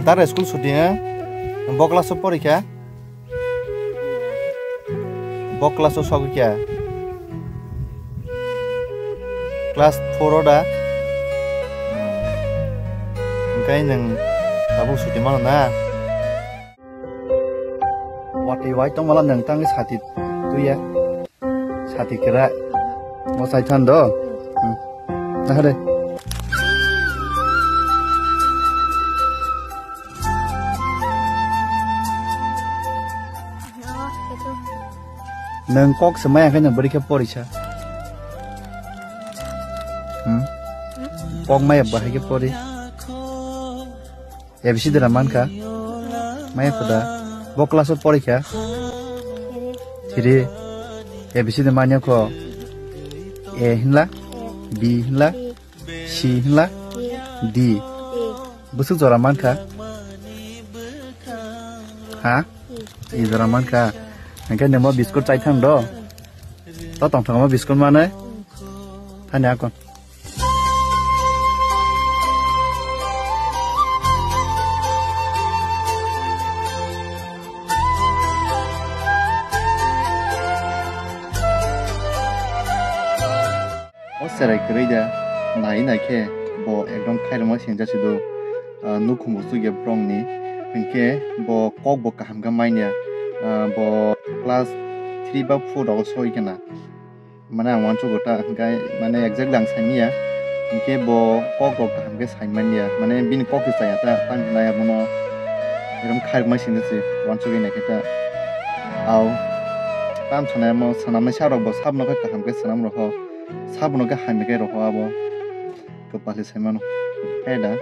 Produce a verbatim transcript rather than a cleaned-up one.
Tare school suti ha? Bo class o porikha? Bo class o sogwi kha? Class four o da? Hwnkhe nwng tabuk suti mano na? Watwi wai tongmala nwng tangwi sati tuya. Sati kera. Mo sai than do. Hmm. Nahare. Nwng kok se maya khe nwng bwrwi khe porisa. Hmm? Kok maya bahai khe pori. A B C D da mankha. Maya khuda. Bo class o porikha. Three. A B C D manya kho. A hinla. B hinla. C hinla. D. Bwswk jora mankha. Ha? E jora mankha. Hwnkhe nemo biscuit chai thang do. To tong thangma biscuit mane. Thani akon. O cherai kwrwi da nai nai khe bo ekdom khairokma singjak si do, ah, nukhung bo chukya borokni, hinkhe bo kok bo kaham khe manya, ah, bo class three ba four rogo soi khe na. Mane ang uansukgo ta, hwnkhe mane exactly ang saimanya, hinkhe bo kok rok kaham khe saimanya, mane bini kok se chaya ta, tamo hinai abono erom khairokma sini se uansugwi naikhe ta. Au, tam sanai amo swnamnai sa rok bo sabno khe kaham khe swnam rokho, sabno khe hamya khe rokho abo, kwpal se saimano. Khe da.